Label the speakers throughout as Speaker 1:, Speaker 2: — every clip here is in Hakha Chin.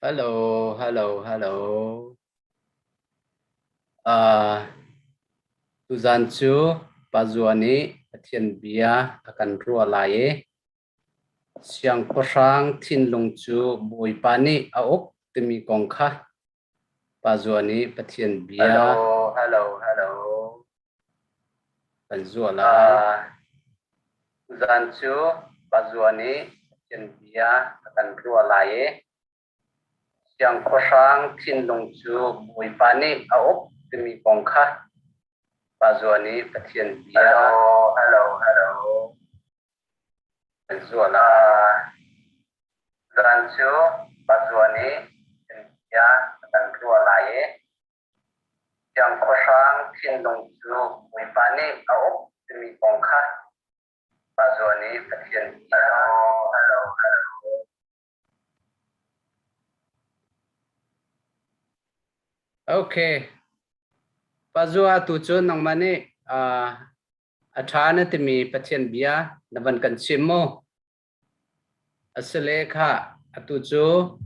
Speaker 1: Hello, hello, hello. Uh, tuzan cu Pazua nih Pathian bia a kan ruah lai i Siangpahrang thinlung cu Bawipa nih a uk timi kong kha Pazua nih Pathian bia
Speaker 2: Hello, hello, hello.
Speaker 1: kan zuah lai.
Speaker 2: Tuzan cu Pazua nih Pathian bia a kan ruah lai i Siangpahrang thinlung cu Bawipa nih a uk timi kong kha Pazua nih Pathian bia Hello, hello, hello.
Speaker 1: kan zuah lai.
Speaker 2: Tuzan cu Pazua nih Pathian bia a kan ruah lai i Siangpahrang thinlung cu Bawipa nih a uk timi kong kha Pazua nih Pathian bia Hello, hello, hello.
Speaker 1: Okay. Pazua tu cu nangmah nih a ṭha na timi Pathian bia na van kan chim mu. Asile kha atu cu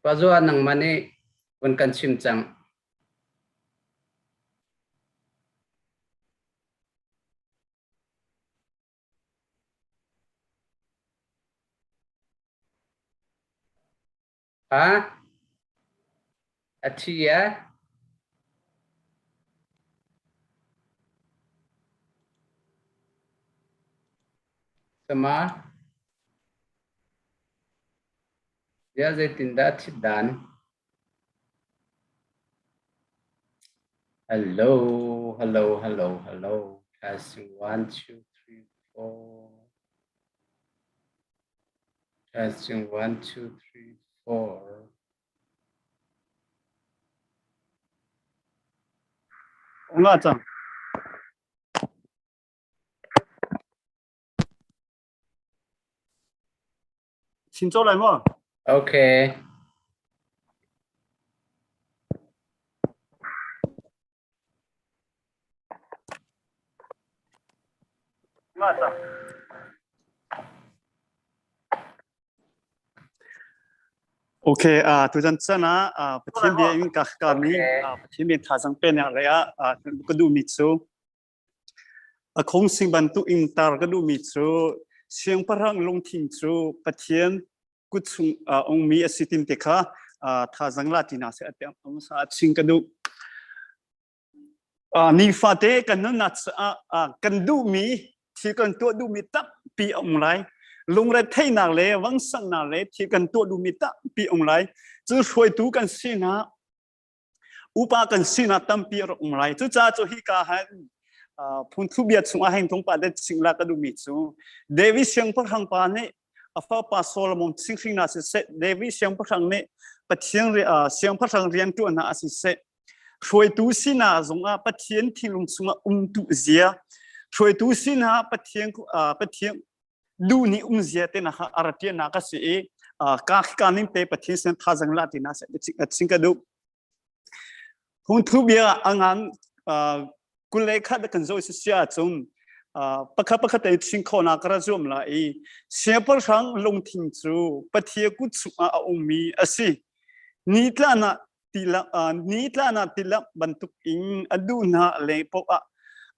Speaker 1: Pazua nangmah nih van kan chim cang. Ha? A thi eh? Sama? Bia zeitindah a thit dan? Hello, hello, hello, hello. Testing one, two, three, four. Testing one, two, three, four.
Speaker 3: Nga cang. Chin cho lai maw?
Speaker 1: Okay.
Speaker 3: Okay, tuzan chan ah Pathian bia in ka ka mi Pathian bia thazang pe nak le ah ka duh mi cu A khungsing bantuk in tar ka duhmi cu siangpahrang lungthin cu Pathian kut chung a ummi a si tin te kha thazang la tina se a ching ka duh. Nifate kan nunnak caah kan duhmi thil kan tuah duhmi tampi a um lai. Lungretheihnak le vangsannak le thil kan tuah duhmi tampi a um lai. Cu hruaitu kan sinak upa kan sinak tampi a rak um lai. Cucaah cu hika han phungthu bia chungah heng tung pa det sing la ka duhmi cu David siangpahrang pa nih a fapa Solomon singhring na siseh David siangpahrang nih Pathian siangpahrang rian tuan hna a siseh hruaitu sinak zongah Pathian thinlung chungah umtu zia hruaitu sinak Pathian Pathian duh nih um zia te na kha a ra na ka si i ka ka ning te Pathian sin thazang la ti na se sing ka duh phungthu bia angan kule khat kan zo si sia chung pakhat pakhat te ching kho na ka ra zum la i siangpahrang lungthin cu Pathian kut chungah a ummi a si ni tla na ni tla na tilak bantuk in a duh hna le poah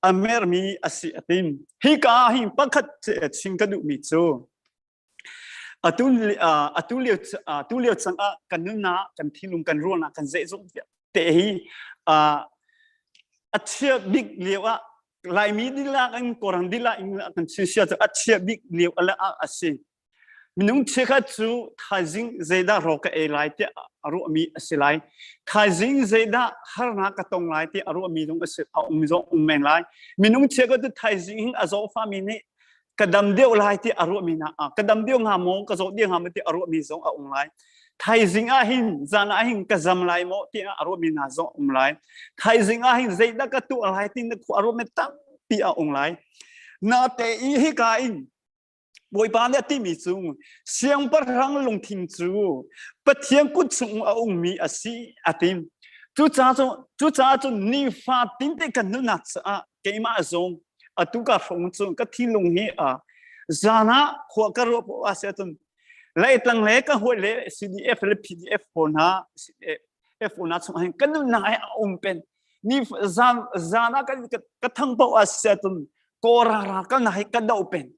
Speaker 3: a mermi a si a tim. Hi ka hi pakhat chim ka duhmi cu atu atu lio atu lio cang ah kan nunnak kan thinlung kan ruahnak kan zeizong te hi a chia bik lio ah Laimi dilak in Kawlram dilak in kan chin sia cu a chia bik lio ala a si. Minung chiakhat cu thaizing zeidah rawl ka ei lai tiah a ruahmi a si lai. Thaizing zeidah harnak ka tong lai tiah a ruahmi zong a si a um zong um men lai. Minung chiakhat cu thaizing hin a zawfami nih ka dam deuh lai tiah a ruahmi hna ah ka dam deuh hnga maw ka zaw deuh hnga maw tiah a ruahmi zong a um lai. Thaizing ah hin zan ah hin ka zam lai maw tiah a ruahmi hna zong a um lai. Thaizing ah hin zeidah ka tuah lai ti na khua a ruahmi tampi a um lai. Na te i hika in Bawipa nih a timi cu siangpahrang lungthin cu Pathian kut chung a ummi a si a ti. Cucaah cun nifa tinte kan nunnak caah keimah zong atu ka hrawng cu ka thinlung hi a Zan ah khua ka ruah poah si ahcun Leitlang le ka hawi le CDF le PDF pawl hna F hna chung hin kan nunnak hi a um pen. Ni zan zan ah kan ka thang poah si ahcun Kawra ral kan hi ka doh pen.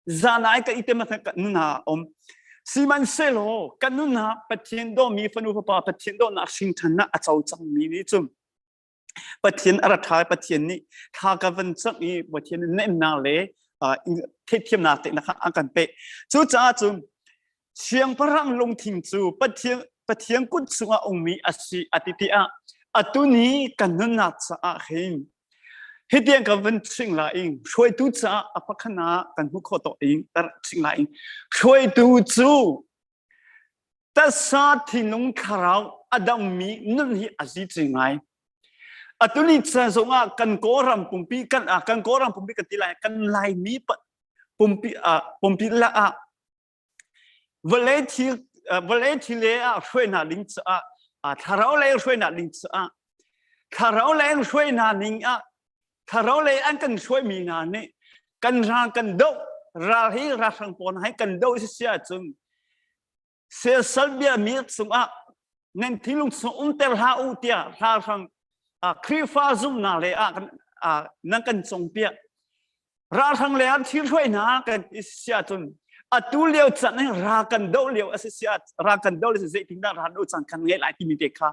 Speaker 3: Zan ah ka item ka nunah a um. Sihmanhsehlaw kan nunah Pathian dawmi fanu fapa Pathian dawtnak hringṭhannak a co cangmi nih cun Pathian a ra ṭha i Pathian nih thla ka van cangh i Pathian nih nemnak le theihthiamnak tehna kha a kan pek. Cucaah cun siangpahrang lungthin cu Pathian Pathian kut chungah ummi a si a ti tiah atu ni kan nunnak caah hin hitiang kan van ching la ing hruaitu caah a pakhatnak kan hmuh khawh tawh ing tar ching la ing hruaitu cu Tasa thinlung thlarau a dammi nun hi a zi ci ngai. Atuni chan zongah kan Kawlram pumpi kan ah kan Kawlram pumpi kan ti lai kan Laimi pumpi ah pumpi la ah vawlei thil vawlei thil le ah hruainak ding caah thlarau lei hruainak ding caah thlarau lei hruainak ning ah thlarau lei an kan hruaimi hna nih kan ral kan doh ral hi ralhrang pawl hai kan doh si si ahcun siasal bia mi cungah nan thinlung chung umter hlah u tiah ralhrang Khrihfa zumhnak le ah nan kan congpiak ralhrang le ah thil hruai hna kan ti si ahcun atu lio can hi ra kan doh lio a si si ra kan doh lio zeitindah ra doh cang kan ngei lai timi te kha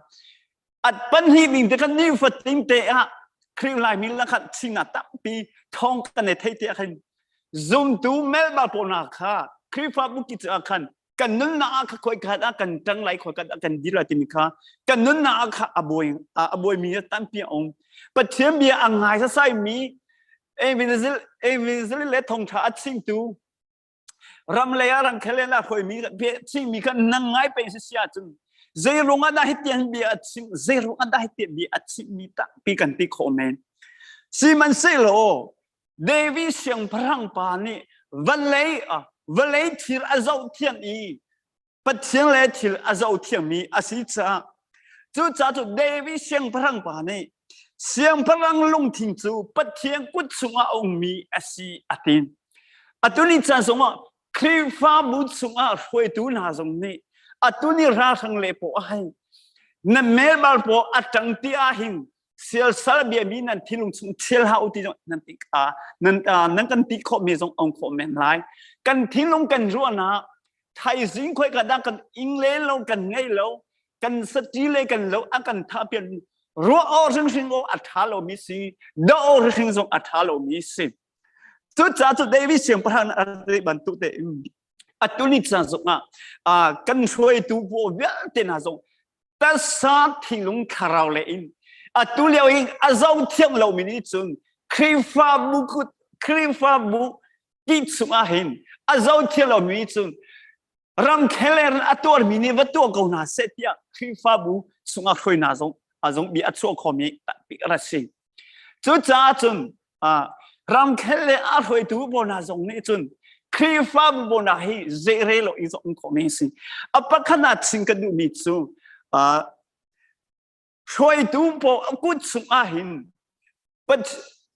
Speaker 3: at panhnih ding te kan ni fatin te ah Khrih Laimi lakhat chinga tampi thong kan i thei te khin zumtu melba pawl hna kha Khrihfabu ki ah khan kan nunnak ah kha khoi khat ah kan ṭang lai khoi khat ah kan dir lai timi kha kan nunnak ah kha a buai a buaimi tampi a um Pathian bia a ngai sasai mi evangelist le thongṭha a chimtu ram lei ah rangkhel in a hruaimi bia chimmi kha nang ngai peng si si ahcun zei ruang ah dah hitian bia a chim zei ruang ah dah hitian bia a chimmi tampi kan ti khawh men sihmanhsehlaw David siangpahrang pa nih vawlei vawlei thil a zoh thiam i Pathian le thil a zoh thiammi a si caah cucaah cu David siangpahrang pa nih siangpahrang lungthin cu Pathian kut chungah a ummi a si a ti. Atu ni caan zongah Khrihfabu chungah hruaitu hna zong nih atu ni ralhrang le paw ah hin na melbal paw a ṭang ti ah hin sialsal biami nan thinlung chung thial hau ti zong nan ti nan nan kan ti khawh mi zong ong khawh men lai kan thinlung kan ruahnak thaizing khoi ka dang kan ing le lo kan ngei lo kan sati le kan lo a kan tha pian ruah o hring hring o a tha lo mi si do o hring zong a tha lo mi si cu ca cu David siangpahrang a ri bantuk te atu ni caan zong ah kan hruaitu pawl vialte hna zong tasa thinlung thlarau le in atu lio in a zo thiam lo mi nih cun Khrihfabu kut Khrihfabu ti chungah hin a zo thiam lo mi cun ramkhel a tuarmi nih va tuah ko hna seh tiah Khrihfabu chungah hruai hna zong a zong bi a chuah khomi tampi a si. Cucaah cun ramkhel le a hruaitu pawl hna zong nih cun Khrihfabu pawl hna hi zeire lo i zong khomi a si. A pakhat ah chim ka duhmi cu hruaitu pawl a kut chungah hin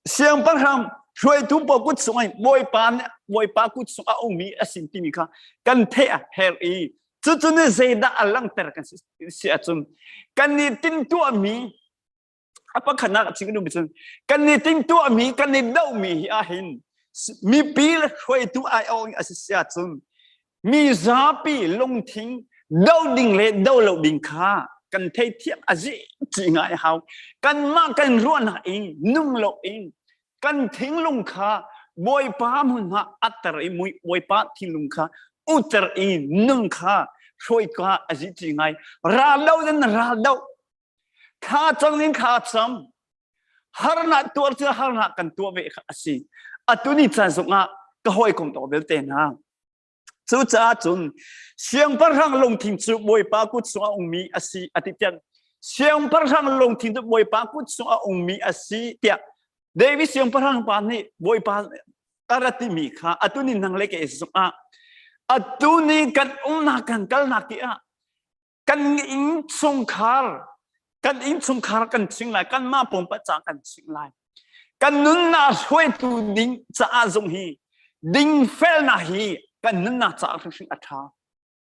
Speaker 3: siangpahrang hruaitu pawl kut chungah hin Bawipa Bawipa kut chungah a ummi a si timi kha kan theih a herh i cucu nih zeidah a langhter kan si ahcun kan nih timhtuahmi a pakhatnak a chim ka duhmi cun kan nih timhtuahmi kan nih dohmi hi ahhin mipi le hruaitu aiawh a si si ahcun mi zapi lungthin do ding le do lo ding kha kan theithiam a zi ci ngai hau kanmah kan ruahnak in nung lo in kan thinglung kha bawipa hmunhma atter i bawipa thinlung kha uter i nung kha hruai kha a zi ci ngai ral do in ral do thla cang in thla cam harnak tuar cu harnak kan tuah ve kha a si atu ni caan zongah ka hawikom tawk vialte hna cucaah cun siangpahrang lungthin cu bawipa kut chungah a ummi a si a ti tiang siangpahrang lungthin cu bawipa kut chungah a ummi a si tiah David siangpahrang pa nih bawipa a ra timi kha atu ni nang le kei zongah atu ni kan umnak kan kalnak ti ah kan innchungkhar kan innchungkhar kan ching lai kan mah pumpak ca kan ching lai kan nunnak hruaitu ding caah zong hi. Dingfelnak hi kan nunnak caah hrimhrim a ṭha.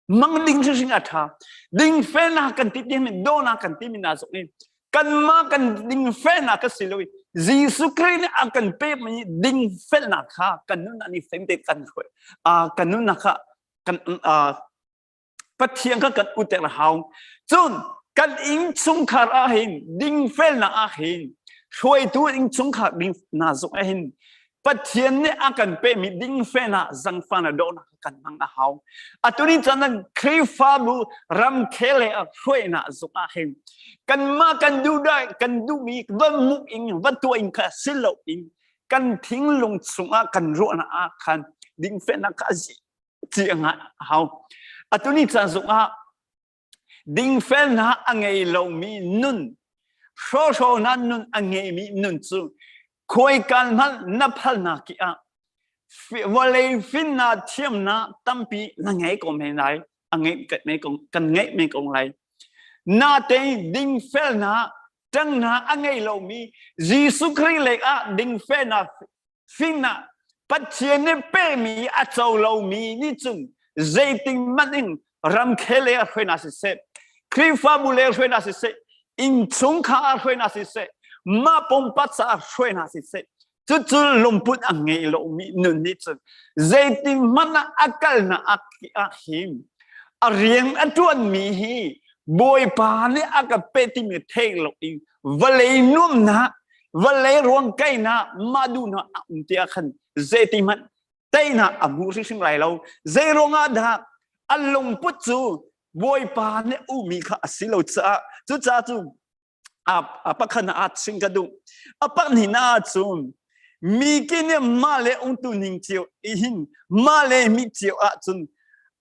Speaker 3: Mang ding hrimhrim a ṭha. Dingfelnak kan ti timi dawhnak kan timi hna zong hi kanmah kan dingfelnak ka si lo i Jesuh Khrih nih a kan pekmi dingfelnak kha kan nunnak nih fem te kan hruai. Kan nunnak kha kan Pathian kha kan uter a hau. Cun kan innchungkhar ah hin dingfelnak ah hin hruaitu innchungkhar ding na zong ah hin Pathian nih a kan pekmi dingfelnak zangfahnak dawhnak kan hmang a hau. Atu ni caan ah Khrihfabu ramkhel he hruainak zong ah hin kanmah kan duh kan duhmi va muh in va tuah in kha si lo in kan thinglung chungah kan ruahnak ah khan dingfelnak kha ci a ngah a hau. Atu ni caan zongah dingfelnak a ngei lomi nun, hrawhhrawnak nun a ngeimi nun cu khuaikal hmanh na phalnak ki ah vawlei finnak thiamnak tampi na ngei ko men lai, a ngeih me ko kan ngeih men ko lai. Natein dingfelnak ṭangnak a ngei lomi Jesuh Khrih lei ah dingfelnak Fimnak Pathian nih pehmi a co lomi nih cun zeitin hmanh in ramkhel le hruainak siseh, Khrihfabu le hruainak siseh, innchungkhar ah hruainak siseh, mah pumpak caah hruainak siseh, cucu lungput a ngei lomi nun nih cun zeitin hmanh ah a kalnak ah hin a rian a ṭuanmi hi Bawipa nih a ka pe timi theih lo in vawlei nuamnak vawlei ruang kainak mah duhnak a um ti ah khan zeiti hmanh teinak a hmu hrimhrim lai lo. Zei ruangah dah a lungput cu Bawipa nih umi kha a si lo caah cucaah cu a pakhat ah chim ka duh. A pahnihnak ah cun mi ki nih mah le ungtu ning cio i hin mah le mi cio ah cun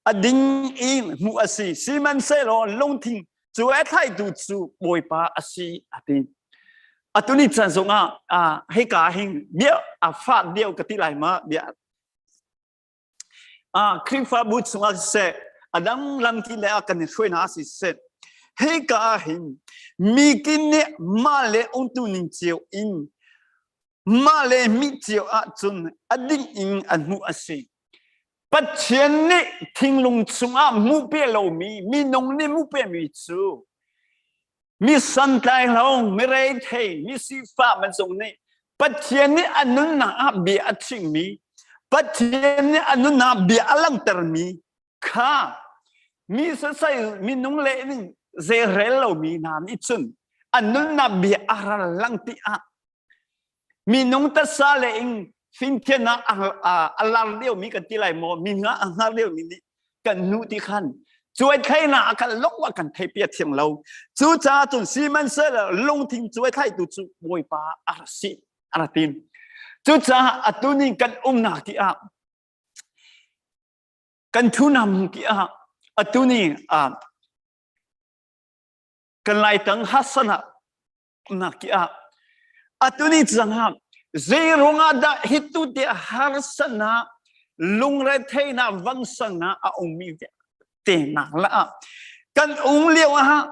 Speaker 3: a ding in hmuh a si. Sihmanhsehlaw lungthin cu a thlaitu cu Bawipa a si a ti. Atu ni caan zongah hika hin bia a fah deuh ka ti lai ma bia Khrihfabu chungah siseh a dang lamki le ah kan i hruai hna siseh hika ah hin mi kin nih mah le ungtu ning cio in mah le mi cio ahcun a ding in an hmuh a si. Pathian nih thinglung chungah hmuh pe lomi minung nih hmuh pemi cu mi santlai lo, mi reithei, mi sifah bantuk nih Pathian nih a nunnak ah bia a chimmi, Pathian nih a nunnak ah bia a langhtermi kha mi sasai minung le ning zeirel lomi hna nih cun a nunnak bia a ral lang ti ah minung tasa le in fimthiamnak a lar liomi kan ti lai maw mi nga a hngar liomi nih kan hnu ti khan cuai thlainak a kan lok wa kan thei pia thiang lo. Cucaah cun sihmanhsehlaw lungthin cuai thlaitu cu Bawipa a ra si a ra tim. Cucaah atu ni kan umnak ti ah kan thunam ki ah atu ni kan laitang hasana nak ki ah atu ni cang ah zei ruangah dah hi tu te harsatnak lungretheihnak vangsangnak a ummi vialte nak la ah kan um lio ah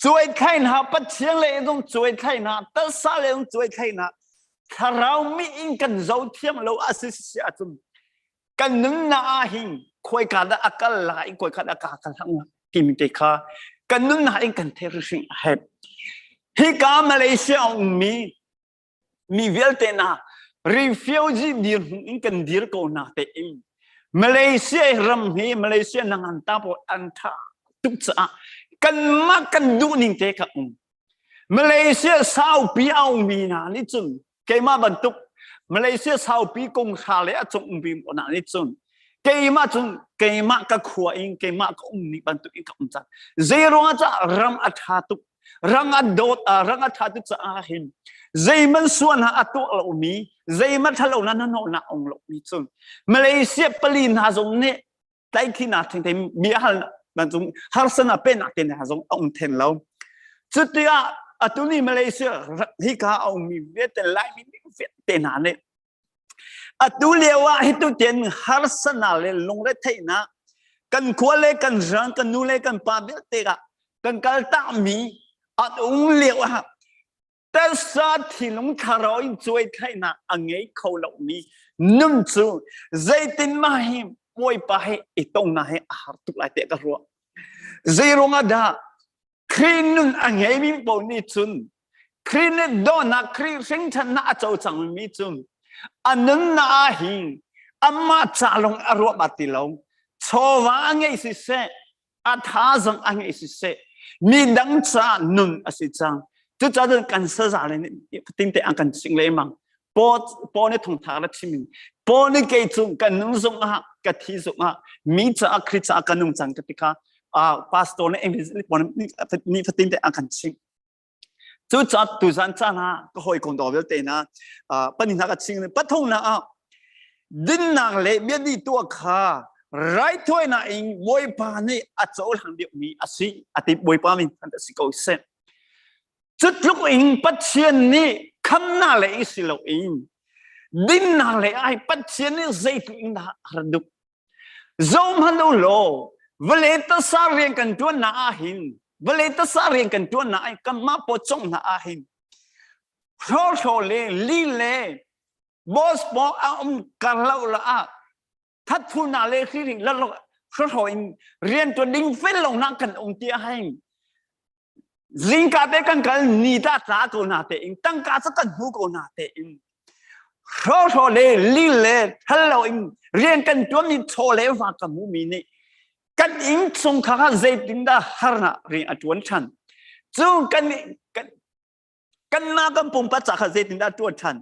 Speaker 3: cuai thlai hna Pathian le zong cuai thlai hna taksa le zong cuai thlai hna thlarau mi in kan zo thiam lo a si si ahcun kan nunnak ah hin khuaika dah a kal lai khuaika dah ka kal hang timi te kha kan nunnak in kan theih hring a herh. Hika Malaysia a ummi mi vialte na refugee dirhmun in kan dir ko na te in Malaysia ram hi Malaysia nangan ta pawl an tha tuk caah kanmah kan duh ning te kha um. Malaysia saupi a ummi hna nih cun keimah bantuk Malaysia saupi kong hra le a cung umpi hna nih cun keimah cun keimah ka khua in keimah ka um ni bantuk in ka um cang. Zei ruangah cah ram a tha tuk ram a dawt ram a tha tuk caah hin zeiman suan ha a tuah lomi zeiman thalo na na na ong lomi cun Malaysia pali hna zong nih tlaihkhihnak thengte bia hal bantuk harsana penak te hna zong a um then lo. Cutikah atu ni Malaysia hika a ummi vialte Laimi vialte hna nih atu lio ah hitu tian harsana le lungretheihnak kan khua le kan rang kan nu le kan pa vialte ah kan kal takmi an um lio ah. Tasa thinlung thlarau in cuai thlainak a ngei kho lomi nun cu zeitin mah hi Bawipa he i tongnak he a har tuk lai tiah ka ruah. Zei ruangah dah Khrih nun a ngeimi paoh nih cun Khrih nih dawhnak Khrih hringṭhannak a co cangmi cun a nunnak ah hin amah ca lawng a ruah ba ti lo. Chawva a ngeih siseh, a thazaang a ngeih siseh, mi dang ca nun a si cang. Cucaah cun kan saza le nih fatin te an kan ching lengmang. Paul nih thawngtha ra chim in Paul nih kei cu ka nung zong ah ka thi zong ah mi caah Khrih caah ka nung cang ka ti kha pastor nih English Paul nih fatin te an kan chimh. Cucaah tuzan caan ah ka hawikom dawr vialte hna panih hna ka ching pathumnak ah dinnak le biadi tuah kha raithawinak in Bawipa nih a cohlang deuhmi a si a ti Bawipa min a si ko seh. Cu tluk in Pathian nih khamnak le i si loin dinnak le ai Pathian nih zeitluk in dah a rak duh. Zohhmanh u law vawlei tasa rian kan ṭuannak ah hin vawlei tasa rian kan ṭuannak ah kanmah pawcawmnak ah hin hrawhhraw le li le boss pawl a um kar lo la ah thathunak le hri hrawhhraw in rian ṭuan ding fel lo nak kan um ti ah hin Zingka te kan kal ni ta tla ko na te in tangka cu kan hmu ko na te in hrawhraw le li le thal lo in rian kan tuan mi chaw le va ka mu mi nih kan inn chung kha kha zeitin dah harnak rian a tuan than cu kan kan kan na kan pumpa ca kha zeitin dah tuan than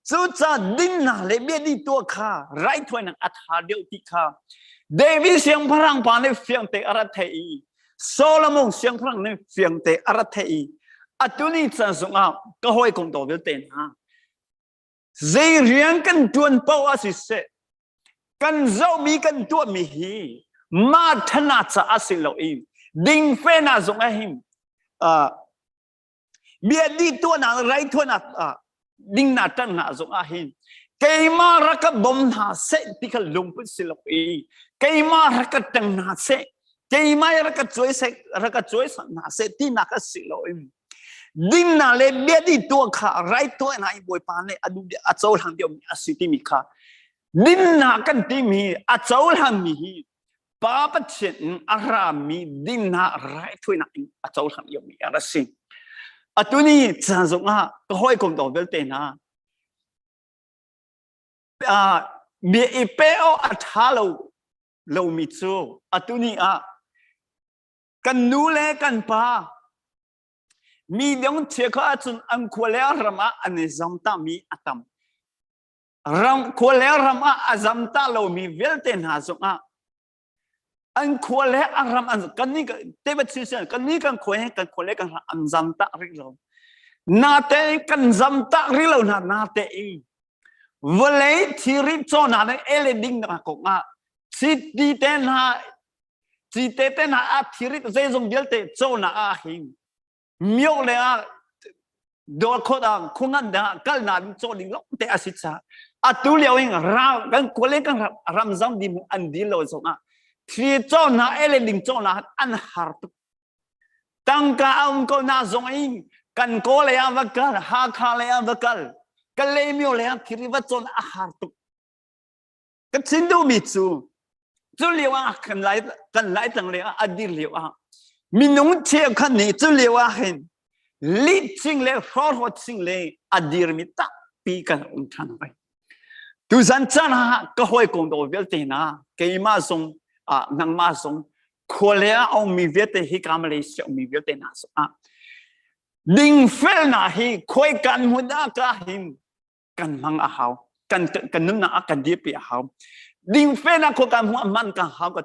Speaker 3: cu ca dinnak le biadi tuah kha raithuainak a tha deuh ti kha David siangpahrang pa nih fiangte a rat thei i Solomon siangpahrang nih fiangte a rat thei i atu ni caan zongah ka hawikom to vialte hna zei rian kan tuan paoh ah siseh kan zohmi kan tuahmi hi mah thana caah si lo i dingfenak zong ah hin bia dih tuahnak raithuanak ah dingnak ṭanhnak zong ah hin keimah rak ka bawm hna seh ti kha lungput si lo i keimah rak ka ṭang hna seh keimah rak ka cuai seh rak ka cuai sak hna seh tinak a si lo in dinnak le bia dih tuah kha raithuanak i Bawipa nih a duh a cohlang deuhmi a si timi kha dinnak kan timi a cohlanmi hi Pa Pathian in a rami dinnak raithawinak in a cohlang liomi a rak si. Atu ni caan zongah ka hawikom dawt vialte hna bia i pe awk a ṭha lo lomi cu atu ni ah kan nu le kan pa mi dang chia kha ahcun an khua le ram ah an i zamtami a tam. Ram khua le ram ah a zam ta lomi vialte hna zongah an khua le a ram an kan ni te ba chin kan ni kan khua he kan khua le kan ram an zam ta rih lo na te kan zam ta rih lo na na te in vawlei thiri chaw na le ele ding na ko nga city te na cite te na a thiri zeizong vialte chaw na a hing mio le ah dawr khot ah khungan dang ah kal na ding caw ding lawng te a si ca atu lio in ra kan kole kan ram zam di mu an di lo zong ah thli caw na ele ding caw na an har tuk tangka a um ko na zong in kan ko le ah va kal Hakha le ah va kal Kalaymyo le ah thiri va cawn a har tuk Ka chim duhmi cu cu lio ah kan lai kan lai tlang lio ah a dir lio ah minung cheukhat nih cu lio ah hin lih ching le hrawhrawt ching le a dirmi tampi kan um ṭhan hoi. Tuzan caan ah ka hawikom do vialte hna keimah zong ah nangmah zong khua le ah a ummi vialte hi ka Malaysia ummi vialte hna zong ah dingfelnak hi khoi kan hmun ah ka hin kan hmang a hau kan kan nunnak ah kan dirpi a hau dingfenak khua kan hmuh man kan hau ka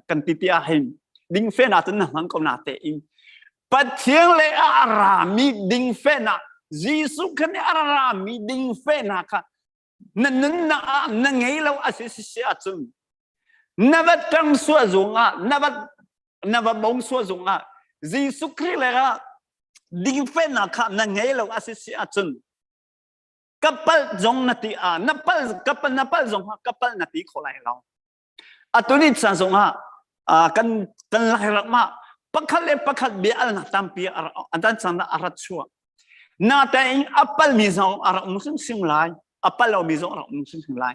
Speaker 3: kan ti ti ah hin dingfenak cun na hmang ko na te in Pathian le a rami dingfenak Jesuh khan a rami dingfenak kha na nunnak ah na ngei lo a si si ahcun na va tang suah zung ah na va na va bong suah zung ah Jesuh Khrih le ah dingfenak kha na ngei lo a si si ahcun ka palh zong na ti ah na palh ka na palh zong ah ka palh na ti kho lai lo atu ni caan zong ah kan kan lai rak ma pakhat le pakhat bia alnak tampi an tan caan a rat chuah. Natein a palmi zong a rak um hrimhrim lai. A pal lomi zong a rak um hrimhrim lai.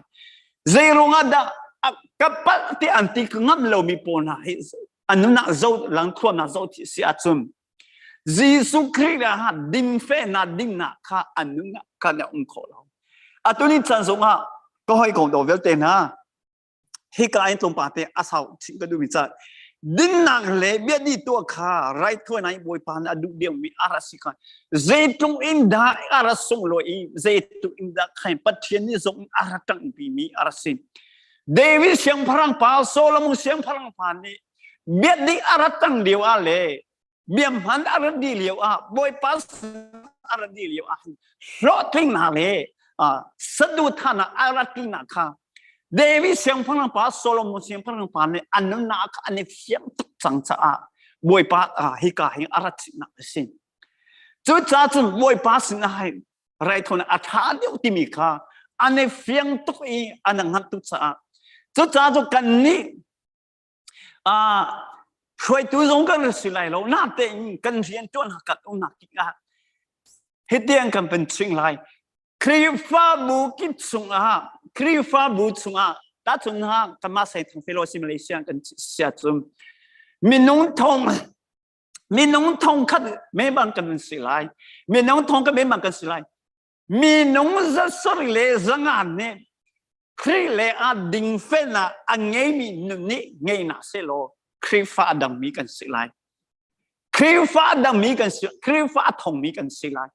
Speaker 3: Zei ruangah dah ka palh ti an ti ka ngam lomi pawl hna hi an nunah zo langthuamnak zo thi si ahcun Jesuh Khrih ah dinfehnak dinnak kha an nunah khan a um kho lo. Atu ni chan zongah ka hawikom do vialte hna hika in tlawmpal te a sau chim ka duhmi ca dinnak le biadi tuah kha raithawinak i Bawipa nih a duh deuhmi a ra si kha zeitluk in dah a ra sunglawi i zeitluk in dah khain Pathian nih zong a ra ṭangpimi a ra si. David siangpahrang pa Solomon siangpahrang pa nih biadi a ra ṭang lio ah le biahman a rat dih lio ah Bawipa a rat dih lio ah hlawhtlingnak le saduhthahnak a rat tlinak kha David siangpahrang pa Solomon siangpahrang pa nih an nunnak kha an i fiang tuk cang caah Bawipa hika hin a rat chihnak a si. Cucaah cun Bawipa sinah hin raithawinak a ṭha deuh timi kha an i fiang tuk i an hngalh tuk caah cucaah cu kannih Hruaitu zong kan si lai lo. Natein kan rian ṭuan kan umnak tikah hitiang kan pan ching lai. Khrihfabu kip chungah, Khrihfabu chungah, tahchunhnak kanmah Saithang Fellowship Malaysia kan sia cun minung thong minung thong khat member kan si lai. Minung thong kan member kan si lai. Minung zasarih le zanga nih Khrih le a dingfelnak a ngeimi nun nih ngei hna sehlaw Khrihfa a dangmi kan si lai. Khrihfa a dangmi kan si, Khrihfa a thongmi kan si lai.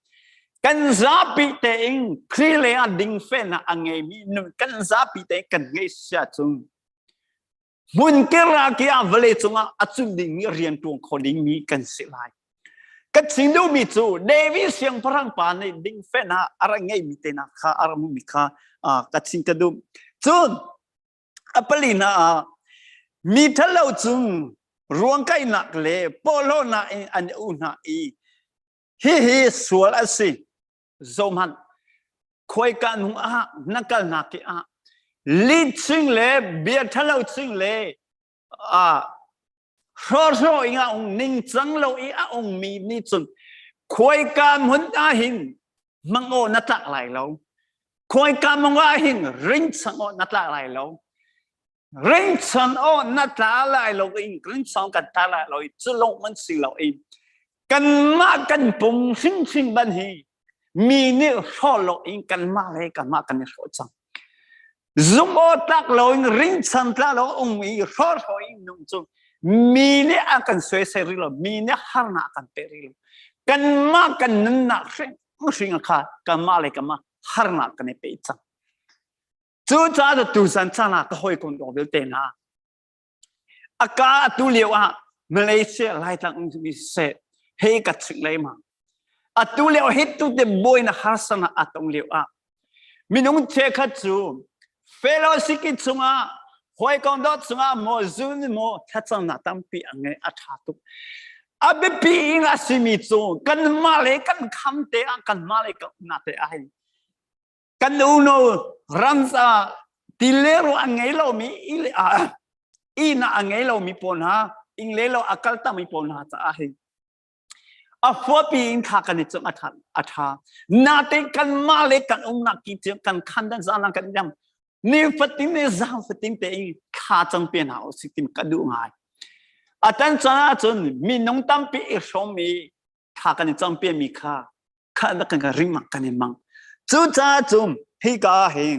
Speaker 3: Kan zapi tein Khrih le a dingfelnak a ngeimi nun kan zapi tein kan ngeih si ahcun Hmun kiraki ah vawlei cungah a cun dingmi rian ṭuan kho dingmi kan si lai. Ka chim duhmi cu David siangpahrang pa nih dingfen ah a rak ngeihmi te hna kha a rak hmuhmi kha ka chim ka duh. Cun a palina ah mi ṭhalo cung ruangkainak le porhlawtnak in an i u hna i hihi sual a si. Zohhmanh, khuaika hnu ah na kalnak ki ah lihching le bia ṭhalo ching le hrawhhraw in a um ningcang lo i a ummi nih cun khuaika hmun ah hin mangaw na tlak lai lo. Khuaika mong ah hin ringchang aw na tlak lai lo. Ringchan aw na tla lai lo in ringchang kan tla lai lo i cu lawng man si lo i kanmah kan pum hrimhrim ban hi mi nih hrawh lo in kanmah le kanmah kan i hrawh cang. Zum aw tlak lo in ringchan tla lo um i hrawh hrawh in nung cu mi nih an kan soisel rih lo mi nih harnak kan pe rih lo kanmah kan nunnak hring hring kha kanmah le kanmah harnak kan i pe cang. Cucaah cu tuzan caan ah ka hawikom dawk vialte hna a ka atu lio ah Malaysia Laitlang um mi siseh hei ka ching lei ma atu lio hi tu te buai na harsa na atong lio ah minung chekhat cu fellowship chungah hawikom dawt chungah maw zun maw thlacamnak tampi a ngei a tha tuk a biapi in a simi cu kanmah le kan kham te ah kanmah le kan umnak te ah hin Kan unu ramsa tilero a ngei lomi ina a ngei lomi pawl hna ing le lo a kal tami pawl hna caah hin a fuapi in kha kan i cung a tha a tha nate kan mah le kan umnak ki cu kan khan dan zana kan yam ni fatin le zang fatin te in kha cang pe hna u si tim ka duh ngai atan chan ahcun minung tampi i hrawm i thla kan i campian mi kha kha kan kan ring mang kan i mang cucaah cun hika hi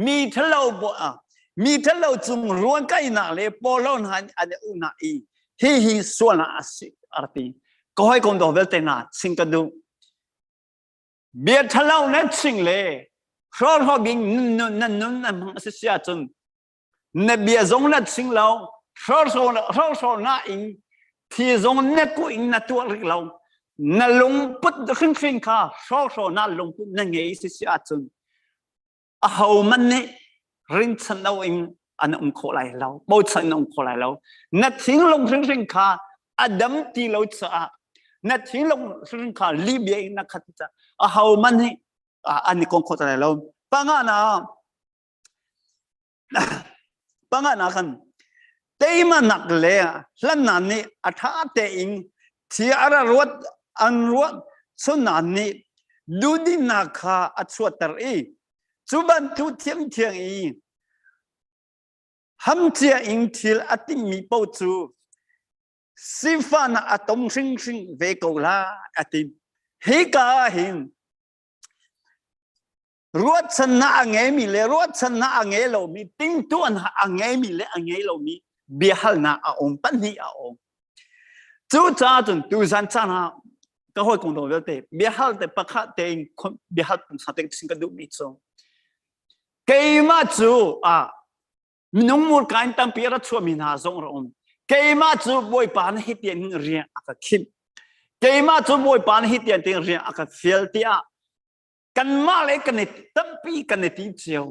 Speaker 3: mi thalo mi thalo cung ruan kainak le polo hna an i uhna i hi hi sualnak a si arti ka hawikom do vialte hna ching ka duh bia thalo na ching le hrawhraw bing nun nan nun nan hmang a si si ahcun na bia zong na ching lo hrawhraw na in thi zong na ku in na tuah rih lo na lungput hrinhrin kha hrawhraw na lungput na ngei si si ahcun aho man nih rinchan lo in an um khawh lai lo bochan in um khawh lai lo na thinglung hrinhrin kha a dam ti lo caah na thinglung hrinhrin kha libia in na khat caah aho man nih an i kong khawh lai lo panga na Panganak kan teimanak le hlannak nih a ṭha tein thil a ra ruat an ruat. Sunan nih duhdinnak kha a chuahter i cu bantuk thiangthiang i hamcia in thil a timmi paoh cu sifahnak a tong hringhring ve ko lai a ti. Hika ah hin ruahchannak a ngeimi le ruahchannak a ngei lomi tingtuannak a ngeimi le a ngei lomi biahalnak a um pahnih a um. Cucaah cun tuzan caan ah ka hawikom dawt vialte biahal te pakhat tein biahal pungsa te sin ka duhmi cu keimah cu ah minung murka in tampi a ra chuahmi hna zong ra um. Keimah cu Bawipa nih hi tian hin rian a ka khinh. Keimah cu Bawipa nih hi tian tiang rian a ka fial tiah kanmah le kan i tampi kan i ti cio.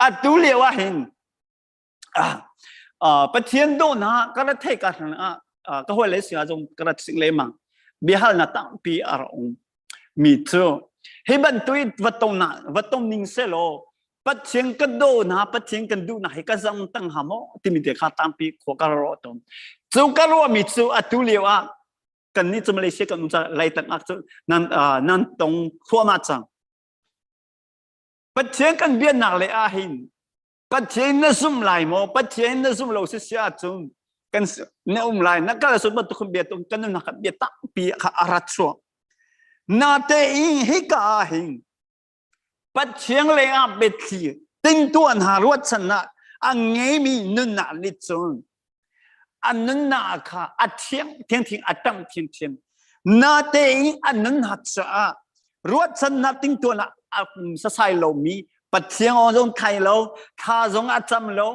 Speaker 3: Atu lio ah hin Pathian dawhnak ka ra theih ka hlan ah ka hawi le sinah zong ka rat sing lengmang. Biahalnak tampi a ra um mi cu hi bantuk va tong na va tong ning selaw Pathian ka daw na Pathian kan duh na hi ka zang tang ha maw timi te kha tampi khua ka ro tom. Cu ka ruah mi cu atu lio ah kan nih cu Malaysia kan um ca Laitlang ah cu nan nan tong thluahmah cang. Pathian kan bianak le ah hin Pathian na zum lai maw? Pathian na zum lo si si ahcun kan na um lai na kal sun bantuk bia tung kan nunnak bia tampi kha a rat chuak. Na te i hika ah hin Pathian le ah biathli tintuan ha ruahchannak a ngeimi nunnak nih cun a nunnak kha a thiang thiang a tam thiamthiam. Na te i a nunnak caah ruahchannak tingtuan ah a sasai lomi Pathian aw zong thai lo, thla zong a cam lo,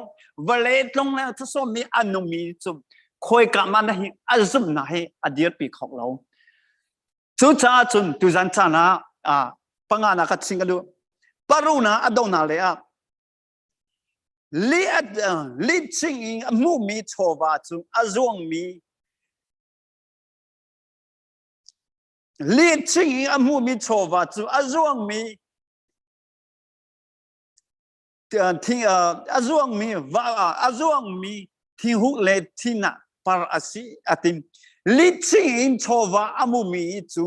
Speaker 3: vawlei tlung le thasawmmi a nungmi cu khawika ma na hi a zumhnak hi a dirpi kho lo. Cucaah cun tuzan caan ah panga na ka ching ka duh. Paruna a dona le ah li ching in a hmuhmi chawva cu a zuangmi li ching in a hmuhmi chawva cu a zuangmi thing a zuangmi va a zuangmi thinghu le thinah par a si a tim li ching in chawva a hmumi cu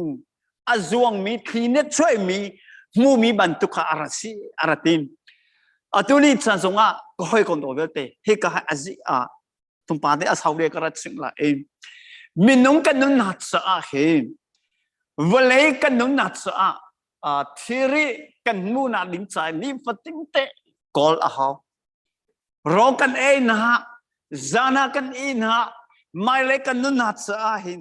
Speaker 3: a zuangmi thli nih chuaimi hmumi bantuk kha a ra si a ra tim atu ni chan zongah ka hawikom dawt vialte hika hi a zi a tumpa te a sau le ka rat chimh la i minung kan nunnak caah hi vawlei kan nunnak caah thiri kan hmuhnak ding ca nifatin te kawl a hau raw kan ei na zana kan i na maile kan nunnak caah hin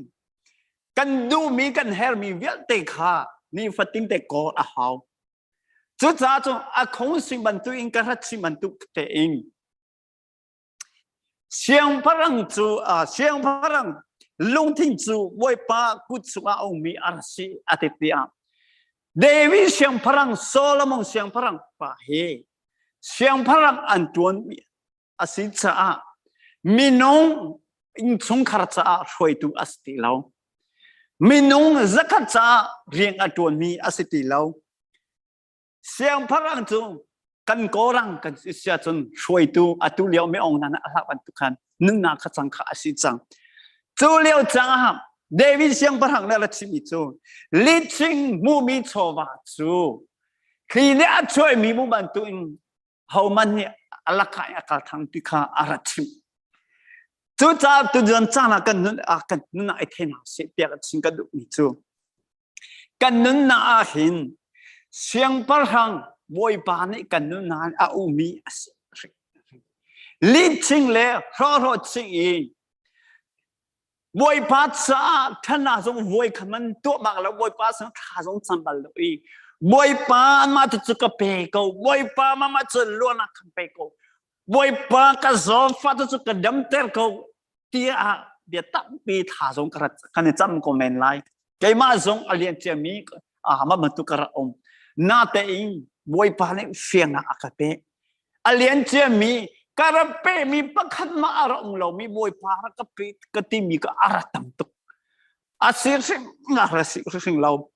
Speaker 3: kan duhmi kan hermi vialte kha nifatin te kawl a hau cucaah cun a khong sing bantuk in ka rat sing bantuk tein Siangpahrang cu siangpahrang lungthin cu Bawipa kut chungah a ummi a rak si a ti tiah David siangpahrang Solomon siangpahrang pa hi siangpahrang an ṭuanmi a si caah minung innchungkhar caah hruaitu a si ti lo. Minung zakhat caah rian a ṭuanmi a si ti lo. Siangpahrang cu kan kawrang kan si sia cun hruaitu atu lio mi ong nan a hlak bantuk khan nunnak kha cang kha a si cang. Cu lio cang ah David siangpahrang le ra chimmi cu liching hmumi chawva cu thli nih a chuaimi mu bantuk in homan nih a lakah a kal thang ti kha a ra chim. Cucaah tujuan caan ah kan nun ah kan nun ah i thei hna seh tiah ka chim ka duhmi cu Kan nunnak ah hin siangpahrang Bawipa nih kan nunnak a ummi a si. Lihching le hrawhhrawh ching i Bawipa caah ṭhannak zong voi kha man tuah bak lo Bawipa sang thla zong cam bal lo i Bawipa mah cu ka pe ko Bawipa mah cu luanak kan pe ko Bawipa ka zawfa cu ka damter ko tiah bia tampi tha zong ka rat kan i cam ko men lai keimah zong a lian ciami mah bantuk ka rak um natein Bawipa nih fiangah a ka pe a lian ciami ka rak pemi pakhat mah a rak um lomi Bawipa rak ka pe ka timi ka a rak tam tuk a si hrim nga ra si hrim lo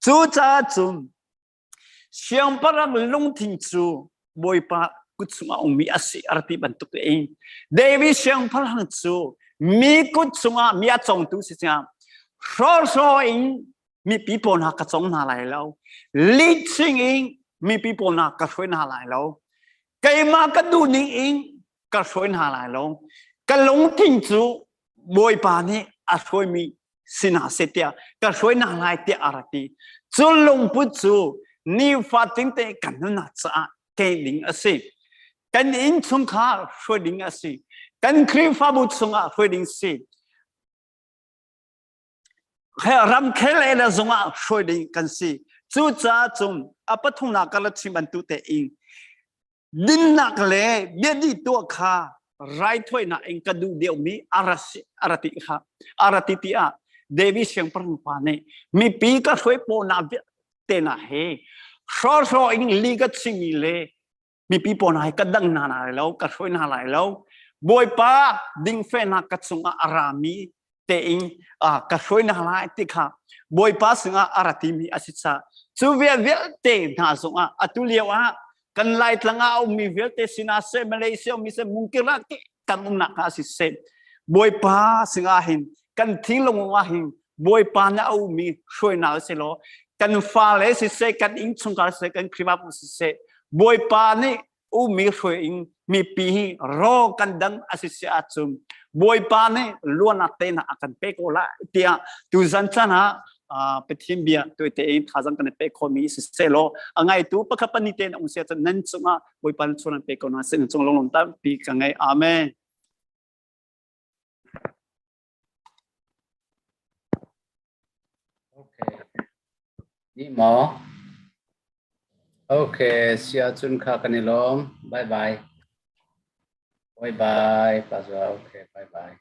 Speaker 3: cu caah cun Siangpahrang lungthin cu Bawipa kut chungah a ummi a si a ti bantuk in David siangpahrang cu mi kut chungah mi a congtu si cang hrawhraw in. Mipi pawl hna ka cong hna lai lo. Lihching in mipi pawl hna ka hruai hna lai lo. Keimah ka duh ning in ka hruai hna lai lo. Ka lungthin cu Bawipa nih a hruaimi si hna seh tiah ka hruai hna lai tiah a rak ti. Cu lungput cu nifatin te kan nunnak caah ke ding a si. Kan innchungkhar hruai ding a si. Kan Khrihfabu chungah hruai ding si. Ramkhel le zongah hruai ding kan si. Cucaah cun a pathumnak ka la chim bantuk tein dinnak le biadi tuah kha raithawinak in ka duh deuhmi a ra ti kha a ra ti tiah David siangpahrang pa nih mipi ka hruai pawhnak vialte na he hrawhraw in li ka chimmi le mipi pawl hna hi ka dang hna lai lo ka hruai hna lai lo bawipa dingfehnak ka chungah a rami tein ka hruai hna lai ti kha bawipa singah a ra timi a si ca cu vial vialte hna zongah atu lio ah kan laitlang ah a ummi vialte sinah seh Malaysia ummi seh mungkira ke kan umnak ah si seh bawipa singah hin kan thinglung ah hin bawipa na a ummi hruainak si law kan fale siseh kan innchungkhar siseh kan Khrihfabu siseh bawipa nih ummi hruai in mipi hi ro kan dang a si si ahcun bawipa nih luanak te na a kan pe ko lai tiah tuzan chan ah Pathian bia tuite in thazang kan pe khomi siseh law a ngaitu pakhat pahnih te na um sia cun nan cungah bawipa nan chuan pe ko na sin cung lunglawm tampi ka ngei amen
Speaker 1: Okay. Ni maw? Okay, sia cun kha kan i lawm. Bye bye. Bye bye. Pazwa. Okay, bye bye.